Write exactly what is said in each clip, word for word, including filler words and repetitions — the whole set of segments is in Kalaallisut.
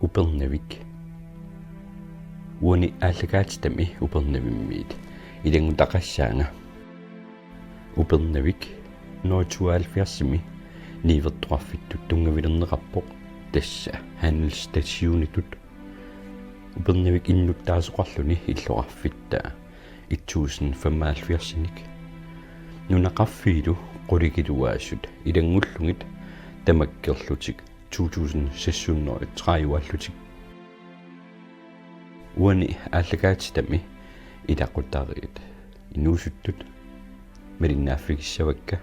Upernavik. Uani aallakaatitami Upernavimmiit ilanngutaqassaanga. Upernavik nitten tooghalvfjerdsimi niuertoqarfittut tunngavilerneqarpoq, tassa handelsstationitut. Upernavik innuttaasoqarluni illoqarfittaa et tusind femoghalvfjerdsinik. Nunaqarfiillu qulikiluaasut ilanngullugit tamakkerlutik to tusind seks hundrede tredive-allutik. Uani aallakaatitami ilaqutariit inuusuttut malinnaaffigissavakka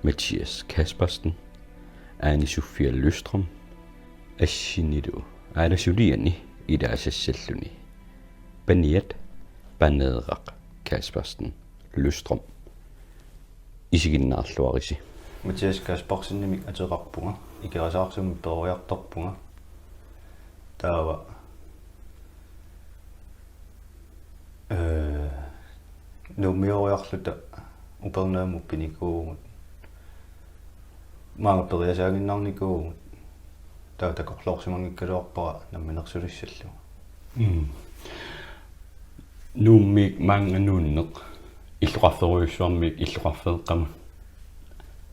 Mathias Kaspersen, Ane Sofia Lystrøm, assinilu aalasuliani ilaasassalluni paniat Paneeraq Kaspersen Lystrøm. Isiginnaarluarisi. Mathias Kaspersenimik ateqarpunga, Ikerasaarsummik peroriartorpunga. Taava, øh, Nuummioriarluta Upernavimmut pinikuuvugut. Maanga periasaaginnarnikuuvugut. Taava takorloorsimanngikkaluarpara namminersulissallugu. Mm. Nuummiit maanga nuunneq illoqarferujussuarmiit illoqarfeeqqamut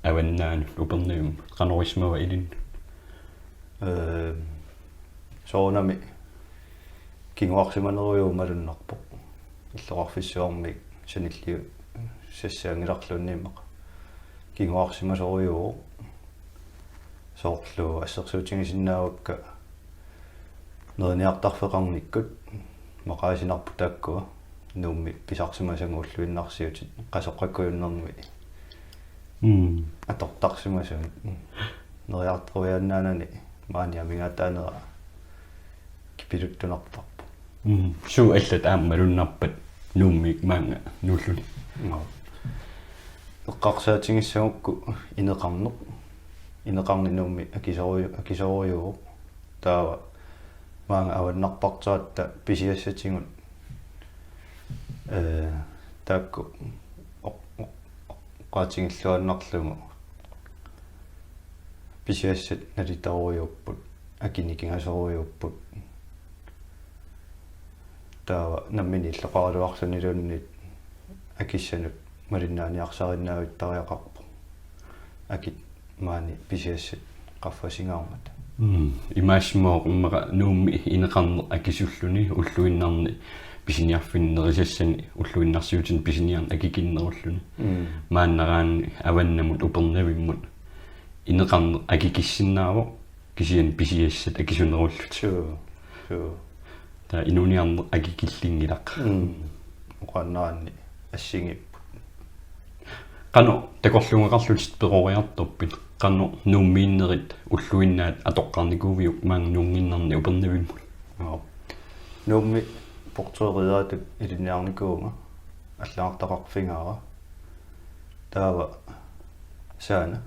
avannaanut Upernavimmut qanoq isumava ilinnut? Øhm, soorunami kinguarsimanerujuuvoq malunnarpoq. Illoqarfissuarmiit sanilliussassaanngilarluunniit immaqa. Kinguarsimasorujuuvoq. Soorlu assersuutigisinnaavakka neriniartarfeqarnikkut maqaasinarput taakkua Nuummi pisarsimasagut ulluinnarsiutit Qasoqqakkujunnermi. Mm. Atortarsimasut. Neriartorujaannaanani maani amigaataanera kipiluttunartarpoq. Mm. Suut allat aamma malunnarpat Nuummiit maanga nuulluni? Joo. Eqqarsaatigissagukku ineqarneq. Ineqarneq Nuummi akisoruju-, akisorujuuvoq. Taava maanga avannarpartaratta pisiassatigut, øh, taakku oq-, oq-, oqaatigilluinnarlugu pisiassat nalitorujuupput, akinikingasorujuupput. Taava nammineq illoqaraluarluniluunniit akissanut malinnaaniarsarinnaavittariaqarpoq. Akit maani pisiassat qaffasingaarmata. Mm. Imaassimavoq immaqa Nuummi ineqarneq akisulluni ulluinnarni pisiniarfinni nerisassani ulluinnarsiutini pisiniarneq akikinnerulluni. Mm. Maannaraanni avannamut Upernavimmut ineqarneq akikissinnaavoq kisianni pisiassat akisunerullutik. Suu, suu. Taava inuuniarneq akikillinngilaq. Mm. Oqaannaraanni assigiipput. Qanoq takorluugaqarlutit peroriartorpit? Qanoq Nuummiinnerit ulluinnaat atoqqaarnikuuviuk maanga nuunnginnarni Upernavimmut? Joo. Nuummi portøriaatut ilinniarnikuuvunga, allagartaqarfigaara. Taava saana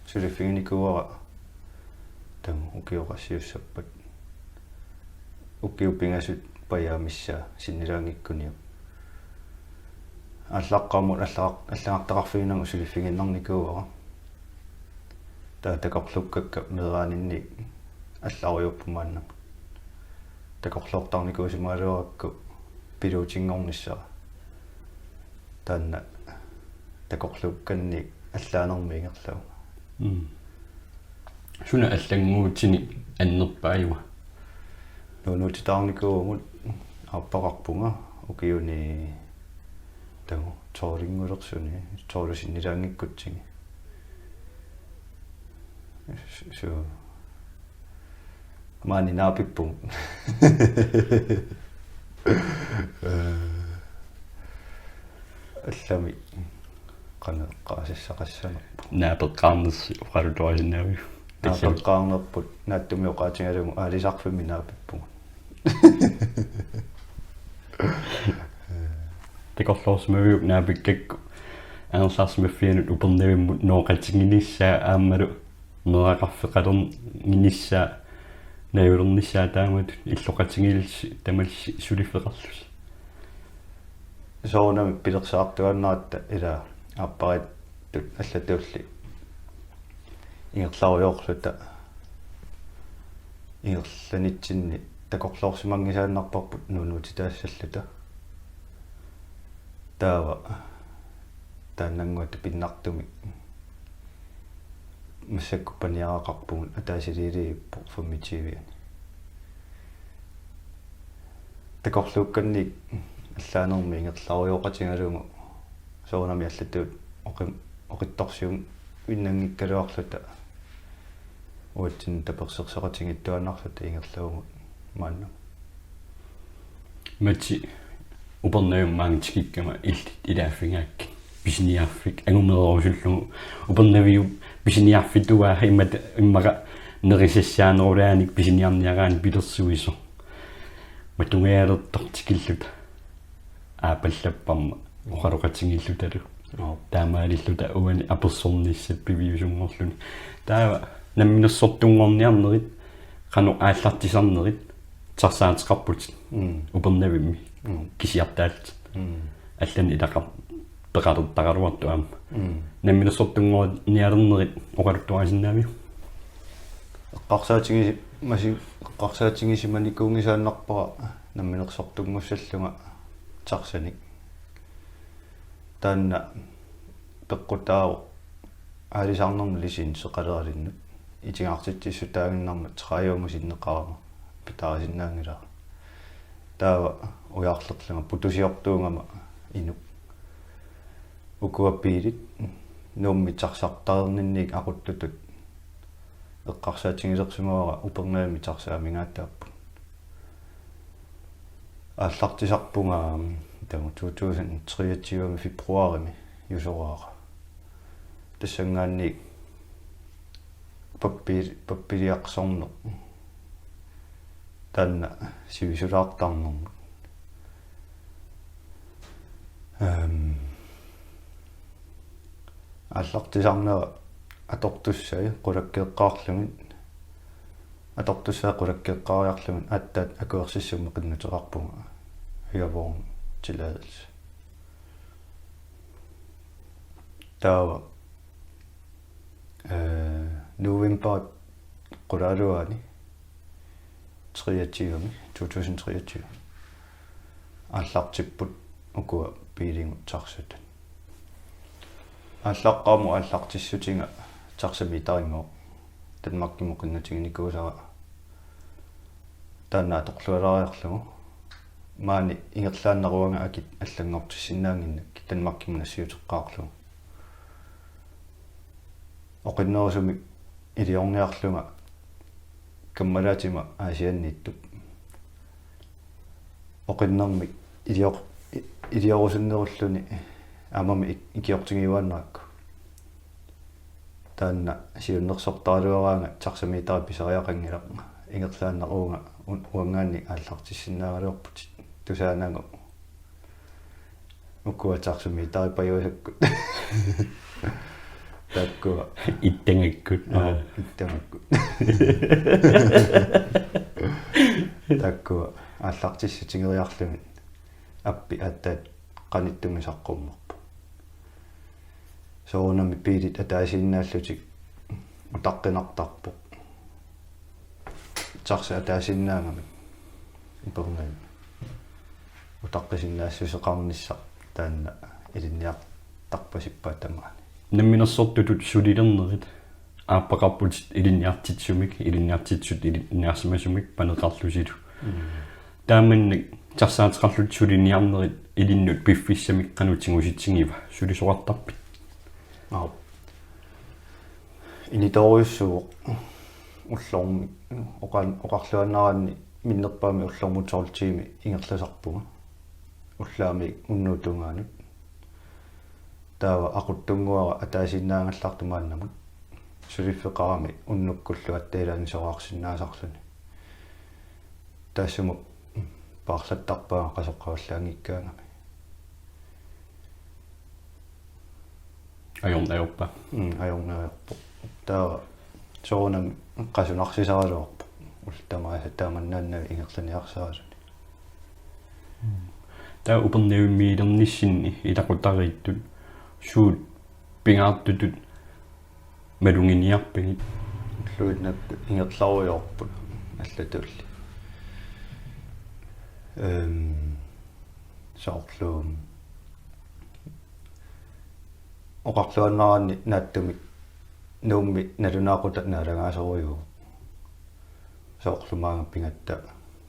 suliffiginikuuara taama ukioqassiussappat. Ukiut pingasut pajaamissaa sinnilaanngikkuniuk. Aallaqqaammut allagar-, allagartaqarfiginannga suliffiginnarnikuuara. Taava takorluukkakka meeraaninni allarujuupput maannamut. Takorloortarnikuusimagaluarakku piluutinngornissara. Taanna takorluukkanni allaanermi ingerlavunga. Mm. Suna allannguutini annerpaajuva? Nuunuutitaarnikuuvugut, aappaqarpunga ukiuni taama tolvinngulersuni, tolvit sinnilaanngikkutsigit. Su-, su-, maani naapippugut. Allamik qanoq eqqaasassaqassanerpoq. Naapeqqaarnersi oqaluttuarisinnaaviuk? Naapeqqaarnerput naatsumik oqaatigalugu aalisarfimmi naapippugut. Takorloorsimaviuk naapikkakku angerlarsimaffianut Upernavimmut nooqatiginissaa aammalu meeraqarfeqalernissaa, najulernissaa taamatut illoqatigiillusi tamassi suliffeqarlusi? Soorunami pilersaartuaannaratta ila aappariittut allatulli ingerlarujoorluta ingerlanitsinni takorloorsimanngisaannarparput nuunuutitaassalluta. Taava taannannguaq tupinnartumik massakkut paniaraqarpugut, ataasilerpoq femogtyve-ani. Takorluukkanniit allaanermi ingerlarujooqatigalugu soorunami allatut oqi-, oqitsorsiuinnanngikkaluarluta uatsinnut tapersersoqatigiittuaannarluta ingerlavugut maanna. Mati, Upernavimmi maanga tikikkama illit ilaaffigaakkit pisiniarfik angumeerusullugu. Upernaviup pisiniarfik tuaa immat-, immaqa nerisassaanerulaanik pisiniarniaraanni pilersuisoq. Matungaalertoq tikilluta aappallapparma oqaloqatigiillutalu. Joo. Taamaalilluta uani apersornissat piviusunngorluni. Taava namminersortunngorniarnerit, qanoq aallartisarnerit tarsaateqarputit. Mm. Upernavimmi. Mm. Kisiartaallutit. Mm. Allanik ilaqar-, peqalertaraluartut aamma. Mm. Namminersortunngornialernerit oqaluttuarisinnaavigit? Eqqarsaatigisi-, masi-, eqqarsaatigisimanikuunngisaannarpara namminersortunngussallunga tarsanik. Taanna peqqutaavoq aalisarnermut licenseqalerinnut, itigartitsissutaaginnarmat tredive-mut sinneqarama pitaarisinnaanngilara. Taava ujarlerlunga putusiortuugama inuk. Ukua biilit Nuummi tarsartalerninniit aquttutut eqqarsaatigilersimavara Upernavimmi tarsaamigaataapput. Aallartisarpunga taama to tusind treogtyve-mi februarimi Jusoraara. Tassanngaanniit pappi-, pappiliarsorneq. Taanna sivisulaartarnermut. Ehm, aallartisarnera atortussai qulakkeeqqaarlugit, atortussai qulakkeeqqaariarlugit aatsaat akuersissummik qinnuteqarpunga, hyrevogn-tilladelse. Taava, eh, novembarip qulaaluaani treogtyve-mi, to tusind treogtyve, aallartipput ukua biiligut tarsatut. Aallaqqaammut aallartissutiga taxameterimooq, Danmarkimut qinnutiginikuusara. Taanna atorlualaariarlugu. Maani ingerlaannaq uanga akit allanngortissinnaannginnakkit Danmarkimut nassiuteqqaarlugu. Oqinnerusumik iliorniarlunga kammalaatima Aasianniittup. Oqinnermik ilior-, i-, iliorusunnerulluni aammami ik-, ikiortigiuaannarakku. Taanna siunnersortaraluaraanga taxameteri pisariaqanngilaq, ingerlaannaq uunga un-, uanngaanniit aallartissinnaagaluarputit, tusaanagu ukua taxameterit pajusakkut. Taakkua. Ittagakkut. Aa, ittagakkut. Taakkua aallartissutigeriarlugit appi aatsaat qanittumi saqqummerpoq. Soorunami biilit ataasiinnaallutik utaqqinartarpoq. Taxa ataasiinnaagami Upernavimmi utaqqisinnaassuseqarnissaq taanna ilinniartarpasippaat tamaani. Namminersortutut sulilernerit aappaqarputit ilinniartitsisumik, ilinniartitsisut ilinniarsimasumik paneqarlusilu. Mm. Taamannak tarsaateqarlutit suliniarnerit ilinnut piffissamik qanoq tigusitsigiva, sulisoqartarpit? Aap. Initoorujussuuvoq ullormi oqan-, oqarluaannaraanni minnerpaamik ullormut tolv tiimi ingerlasarpunga. Ullaami unnuup tungaanut. Taava aquttunnguara ataasiinnaagallartoq maannamut. Suliffeqarami unnukkullu aatsaat ilaanni soraarsinnaasarluni. Taassuma paarlattarpaa qasoqqavallaanngikkaangami. Ajorn-, ajorpa. Mm, ajornariarpoq. Taava soorunami qasunarsisaraluarpoq. Ullut tamaasa taamannaannavik ingerlaniarsaraluni. Mm. Taava Upernavimmiilernissinni ilaqutariittut suut pingaartutut maluginiarpigit? Ulluinnarni ingerlarujoorput. Allatulli. Ehm, soorlu oqarluaannaraanni naatsumik Nuummi nalunaaqutaq naalagaasorujuuvoq. Soorlu maanga pigatta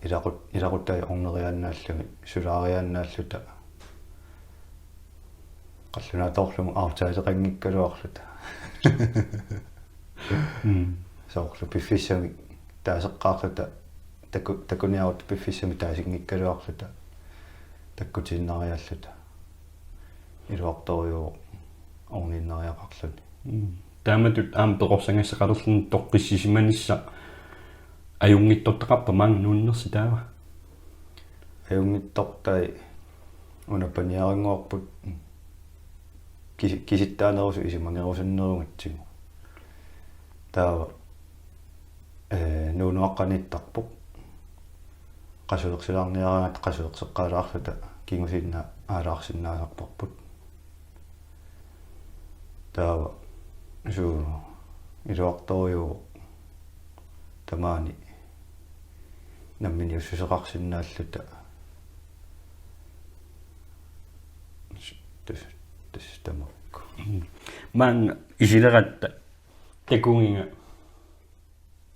ilaqut-, ilaqutai orneriaannaallugit sulaariaannaalluta qallunaatoorlugu aftaleqanngikkaluarluta. Mm. Soorlu piffissamik taaseqqaarluta taku-, takuniarutta piffissamik taasinngikkaluarluta takkutiinnarialluta. Iluartorujuuvoq orniinnariaqarluni. Mm. Taamatut aamma peqorsagassaqalerluni toqqissisimanissaq ajunngitsortaqarpa maanga nuunnersi taava? Ajunngitsortai una paniarannguarput kisi-, kisittaanerusut isumagerusunnerugatsigu. Taava, ee, nuunuaqqaniittarpoq. Qasuersilaarniaraangatta qasuerseqqaalaarluta kingusinneq aalaarsinnaasarparput. Taava suu iluartorujuuvoq tamaani nammineq ussuseqarsinnaalluta. Tassa, tassa tamakku. Maanga isileratta takugiga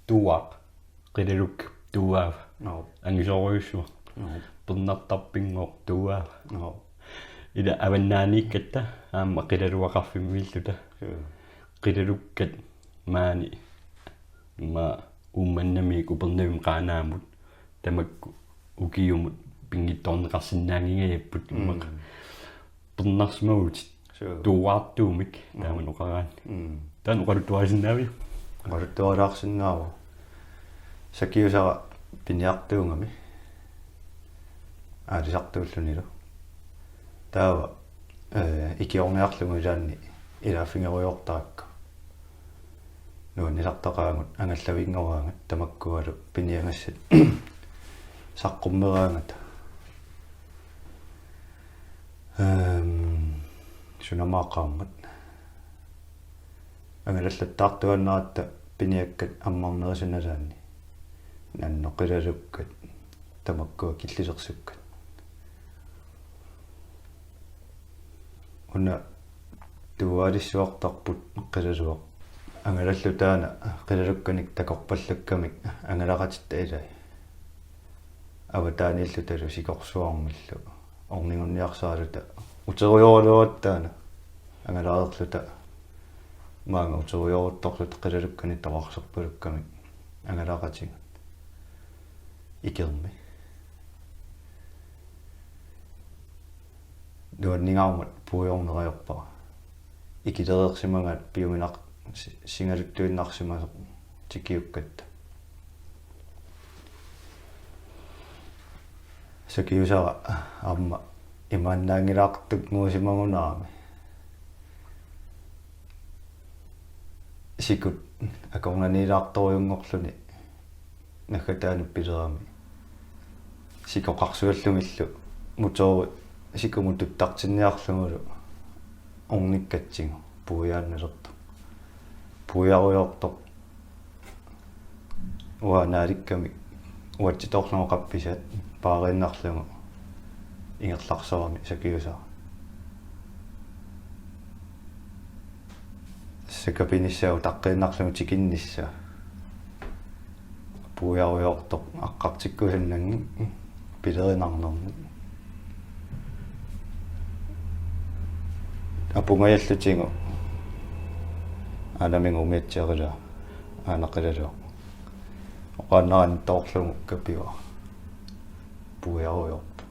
tuuaaq, qilaluk tuuaava. Joo. Angisoorujussuaq. Joo. Pernartarpinngooq tuuaava. Joo. Ila avannaaniikkatta aamma qilaluaqarfimmiilluta. Joo. Qilalukkat maani ma Uummannamiit Upernavimmi Qaanaamut tamakku ukiumut pinngitsoorneqarsinnaanngingajapput. Mm. Immaqa pernarsimavutit. Suu. Tuuaartuumik. Mm. Taamanoqaraanni. Mm. Taanna oqaluttuarisinnaaviuk? Oqaluttuarilaarsinnaavoq. Sakiusara piniartuugami. Aalisartuullunilu. Taava, ee, ikiorniarlugu ilaanni ilaaffigerujoortarakku. Nuannisartaqaagut angallavinngoraangat tamakkualu piniagassat saqqummeraangata. Ehm, sunamaaqaarmat. Angalallattaartuaannaratta piniakkat ammarnerisa nalaanni. Naannoq qilalukkat tamakkua killilersukkat. Una tuuaalissuartarput qilaluaq. Angalallu taanna qilalukkanik takorpallakkamik angalaqatitta ilai. Avataaniillutalu sikorsuarmillu ornigunniarsaraluta uterujoraluaratta taanna angalareerluta maanga uterujooruttorluta qilalukkanik takorpallakkamik angalaqatigut ikermi. Nuanningaarmat puigorneq ajorpara. Ikilereersimagaat piuminaq si-, sigaluttuinnarsimasoq tikiukkatta. Sakiusara aamma imaannaanngilaartunnguusimagunarami. Sikut akornanniilaartorujunngorluni naggataani pilerami. Sikoqarsuallugillu motoori sikumut tuttartinniarlugulu ornikkatsigu puiaannalertoq. Puiarujoortoq. Uanga naalikkamik uatsitorlugu qappisat paariinnarlugu ingerlarsorami sakiusara. Sakapinissaa utaqqiinnarlugu tikinnissaa. Puiarujoortoq aqqartikkusunnanngik pilerinarnermik. Apungajallutigu aanaminnga umiatsiarilaa aanaqilaluaq. Oqaannaraanni toorlugu kapiva. Puiarujoorpoq.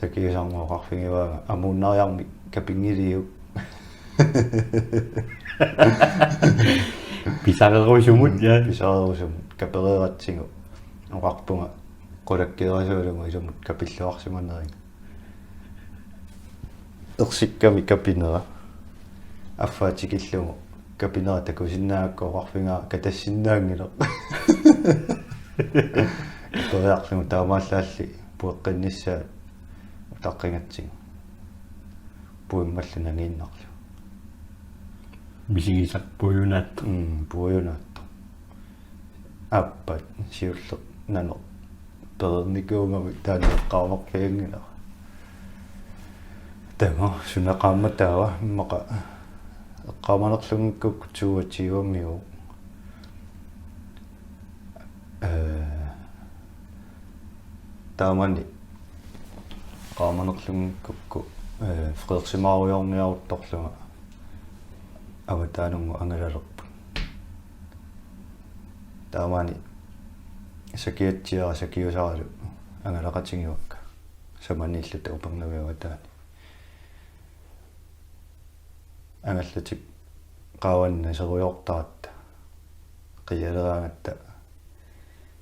Sakiusarnguaq oqarfigivaanga amuunnariarmik kapinngiliuk. Pisarerusumut, ja. Pisarerusumut kapereeratsigu. Oqarpunga qulakkeerasuulugu ilumut kapilluarsimaneriga. Ersikkami kapinera. Affaa tikillugu kapinera takusinnaagakku oqarfigaara katassinnaanngilaq. Periarlugu taamaallaalli pueqqinnissaa utaqqigatsigu. Puimmallu nangiinnarlugu. Misigisaq puiunaattoq. Mm, puiunaattoq. Aappaat siulleq nanoq pereernikuugami taanna eqqaamarpianngilara. Taama suna qaammat taava immaqa eqqaamanerlunngikkukku toogtyvemiuk. Ee, taamani eqqaamanerlunngikkukku, ee, Frederiksimaarujoorniaruttorlunga avataanunngooq angalalerput. Taamani sakiatsiara sakiusaralu angalaqatigivakka samaniilluta Upernaviup avataani. Angallatip qaavani naserujoortaratta qialeraangatta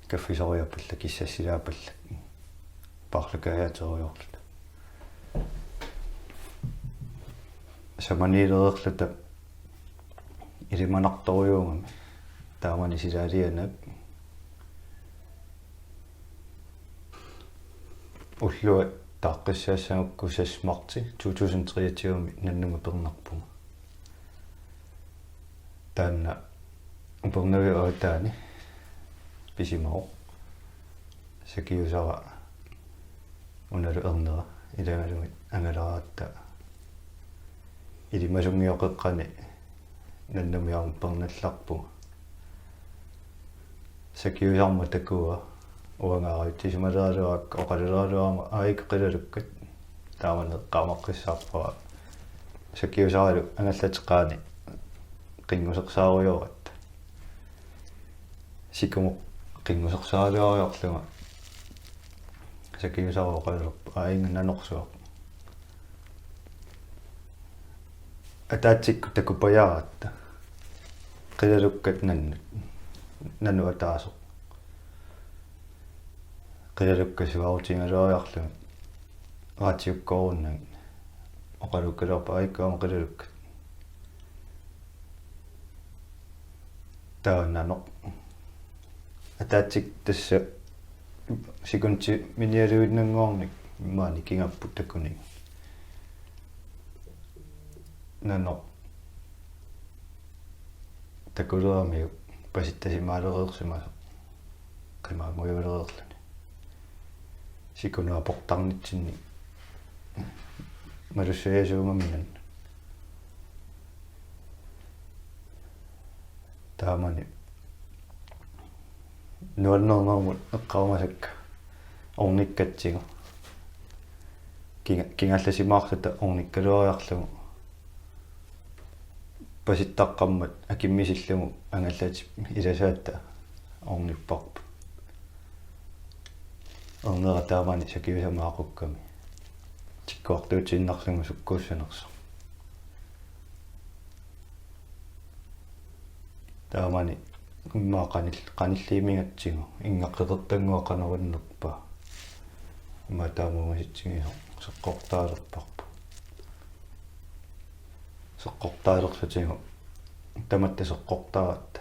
kaffisoriarpallak kissassilaarpallak paarlakaajaaterujoorluta. Samaniilereerluta ilimanartorujuugami taamani silaalianak. Ulluat taaqqissaassagukku seks marts to tusind treogtyve nannumut pernarpunga. Taanna Upernaviup avataani pisimavoq sakiusara unalu ernera ilagalugit angalaratta. Ilimasunngeqqaani nannumut aamma pernallarpunga. Sakiusarma takuaa uanga arajutsisimaleraluarakku oqaluleraluarama aajuku qilalukkat. Taamani eqqaamaqqissaarpara sakiusaralu angallateqaani qinngusersaarujoratta. Sikumut qinngusersaaraluariarlunga sakiusara oqalulerpoq: Aa, inga nanorsuaq. Ataatsikkut takupajaaratta. Qilalukkat nannut. Nanu ataaseq. Qilalukkat suaarutigigaluariarlugit raatiukkoorunnagu oqalukkaluarpara: Aa, ikku aamma qilalukkat. Taava nanoq. Ataatsikkut tassa sekundiminialuinnannguarnik maani kingapput takuninnga. Nanoq takuleramiuk pasittasimaalereersimasoq qimaanngujulereerluni. Sikunut aportarnitsinni malussajasuugami nannut. Taamani nuannernermut eqqaamasakka ornikkatsigu. Kinga-, kingallasimaarluta ornikkaluariarlugu. Pasittaqqammat akimmisillugu angallatip ilasaatta ornipparput. Ernera taamani sakiusama aqukkami. Tikkuartuutiinnarlugu sukkuussanersoq. Taamani immaqa qanil-, qanilliimigatsigu, inga qeqertannguaq qanoq innerpaa. Immaqa taama ungasitsigisoq seqqortaalerparput. Seqqortaalerlutigu tamatta seqqortaaratta.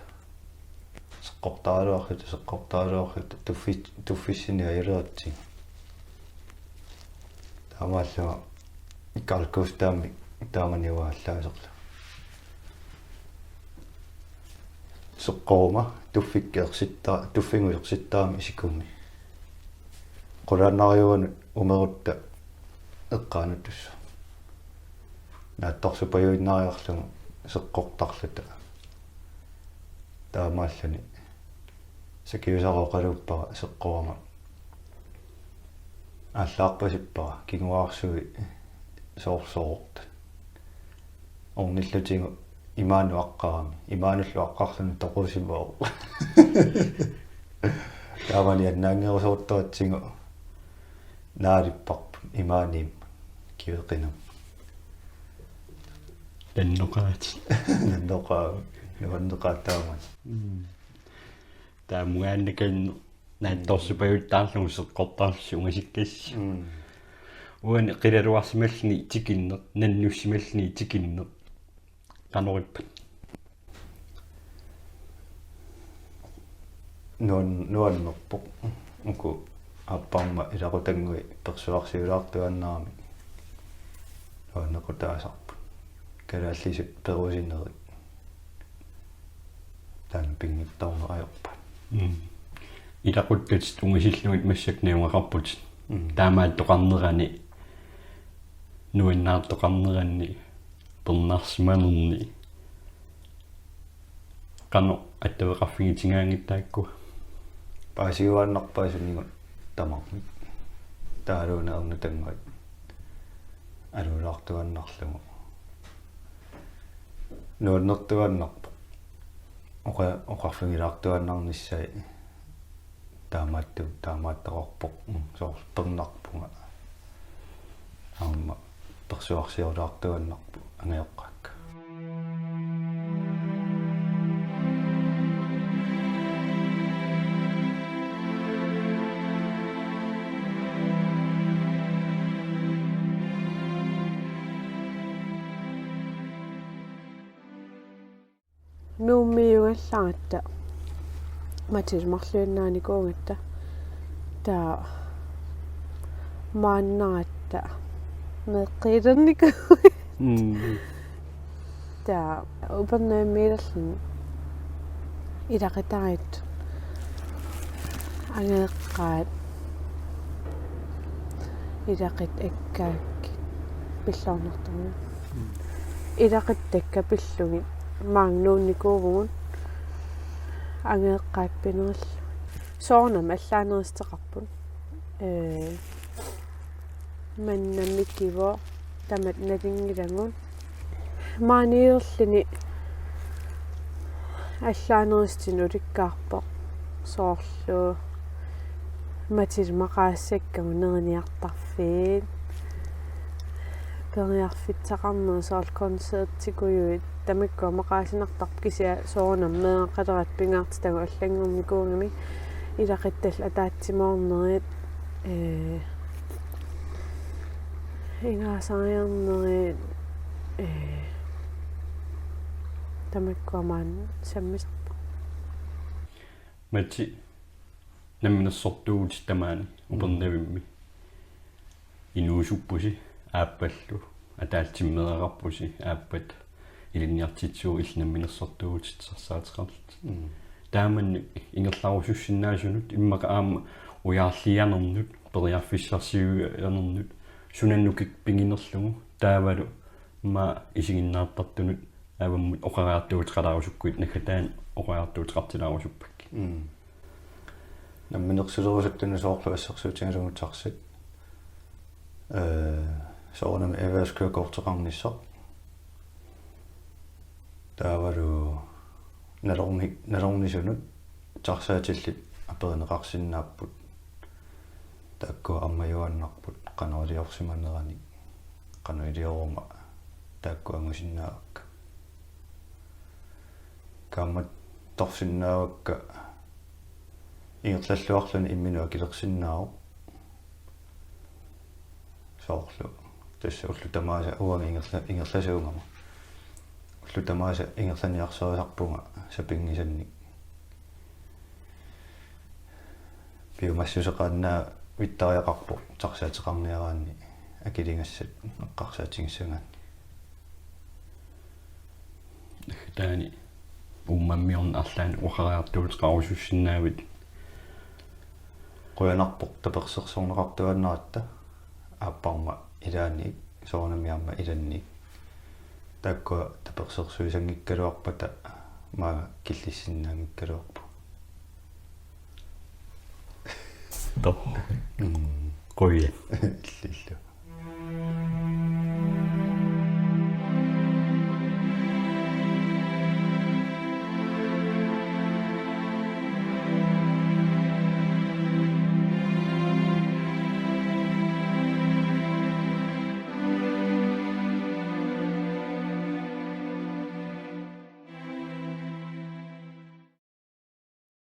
Seqqortaaraluarluta, seqqortaaraluarluta tuffi-, tuffissani ajaleratsigit. Taamaallunga Carl Gustavimik taamani uanga allaaserlunga. Seqqoruma tuffikka ersitta-, tuffinnguit ersittarami sikumi. Qulaannariuanut umerutta eqqaanutussu. Naatsorsupajuinnariarlugu seqqortarluta. Taamaalluni sakiusara oqaluuppara seqqorama. Aallaarpasippara kinguaarsui soorsoortut. Ornillutigu imaanut aqqarami. Imaanullu aqqarluni toqusimavoq. Taamani annaanngerusoortaratsigu naalipparput imaaniimmut kiveqinam. Nannoqaat. Nannoqaat. Nuanneqaat taamani. Mm. Taamugaannakannu naatsorsupajuttaarlugu seqqortarlusi ungasikkassi. Mm. Uani qilaluarsimalluni tikinneq, nannussimalluni tikinneq. Qanorippat? Nuan-, nuannerpoq. Uku aapparma ilaqutannguit persuarsiulaartuaannarami nuannequtaasarput. Kalaallisut perusinerit taanna pinngitsoorneq ajorpaat. Mm. Ilaquttat ungasillugit massakkut najugaqarputit. Mm. Taamaattoqarnerani, nuannaartoqarneranni, pernarsimanerni. Qanoq attaveqarfigitigaanngit taakku? Paasiuaannarpaa sunigut tamarmik. Taavalu una ernutannguit. Aluulaartuaannarlugu. Nuannertuaannarpoq. Oqa-, oqarfigilaartuaannarnissai taamaattu-, taamaattoqarpoq. Mm, soorlu pernarpunga. Aamma persuarsiorlaartuaannarpoq angajoqqaakka. Nuummiugallaratta Matilde marluinnaanikuugatta, taava maannaratta meeqqiilernikuugatta. Mm. Taava Upernavimmiililluni ilaqutariit angajoqqaat ilaquttat akkaakkit pilluarnartumik. Ilaquttakka pillugit maanga nuunnikuuvugut angajoqqaat pinerillugit. Soorunami allaanerussuteqarput. Ee, manna mikivoq, tamatta nalunngilagut. Maaniililluni allaanerussuteqarpoq soorlu Matilde maqaassakkagut neriniartarfiit. Periarfissaqarnerit soorlu koncertikujuit, tamakkua maqaasinartarput, kisianni soorunami meeraqaleratta pingaartitagut allanngornikuugamik. Ilaquttallu ataatsimoornerit, ee, ingaasariarnerit, ee, tamakkua maani sammisarput. Mati, namminersortuuvutit tamaani Upernavimmi. Inuusuppusi aappallu, ataatsimoorneqarpusi aappat, ilinniartitsisugut illit namminersortuuvutit sarsaateqarlutit. Mm. Taamani ingerlarusussinnaasunut, immaqa aamma ujarlianernut, periarfissarsiuianernut, suna nukik piginerlugu, taavalu aamma isiginnaartartunut avammut oqariartuuteqalaarusukkuit, naggataani oqariartuuteqartilaarusuppakka. Mm. Namminersulerusuttunut soorlu assersuutigalugu taxit. Ee, soorunami erhvervskørekorteqarnissaq. Taavalu nalorni-, nalornisunut taxaatillit aperineqarsinnaapput. Taakkua ammajuaannarput qanoq iliorsimaneranik, qanoq ilioruma taakku angusinnaavakka. Kaammattorsinnaavakka ingerlalluarluni imminut akilersinnaavoq. Soorlu tassa ullut tamaasa uanga ingerla-, ingerlasuugama. Ullut tamaasa ingerlaniarsarisarpunga sapinngisannik. Piumassuseqaannaavittariaqarpoq taxaateqarniaraanni akiligassat eqqarsaatigissagaanni. Taani Uummammiorneq arlaannik oqariartuuteqarusussinnaavit? Qujanarpoq tapersersorneqartuaannaratta, aapparma ilaanni, soorunami aamma ilanni. Taakkua tapersersuisanngikkaluarpata maanga killissinnaanngikkaluarpunga. Too. Mm. Qujan. Illillu.